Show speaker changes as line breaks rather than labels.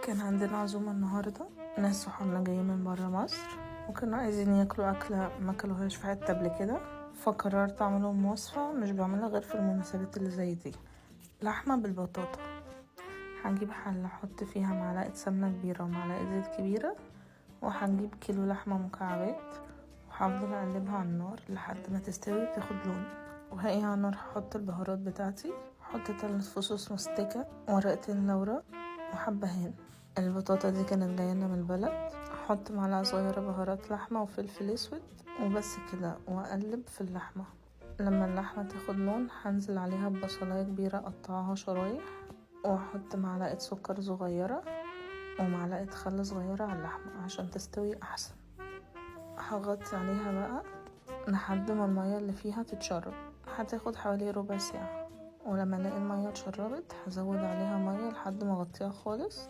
كان عندنا عزومة النهاردة، ناس صحابنا جايين من برا مصر وكانوا عايزين ياكلوا أكلة ما كلوهاش في حتة قبل كده، فقررت أعملهم وصفة مش بعملها غير في المناسبات اللي زي دي. لحمة بالبطاطا. هنجيب حلة احط فيها معلقة سمنة كبيرة ومعلقة زيت كبيرة، وهنجيب كيلو لحمة مكعبات، وهفضل اقلبها على النار لحد ما تستوي وتاخد لون. وهي على النار هحط البهارات بتاعتي، هحط 3 فصوص مستكة، ورقتين لورا، وحبهان. البطاطا دي كانت جاية لنا من البلد. هحط معلقة صغيرة بهارات لحمة وفلفل اسود وبس كده، واقلب في اللحمة. لما اللحمة تاخد لون هنزل عليها ببصلاية كبيرة اقطعها شرايح، واحط معلقة سكر صغيرة ومعلقة خل صغيرة على اللحمة عشان تستوي احسن. هغطي عليها بقى لحد ما المية اللي فيها تتشرب، هتاخد حوالي ربع ساعة. ولما الاقي المية اتشربت هزود عليها مية لحد ما اغطيها خالص.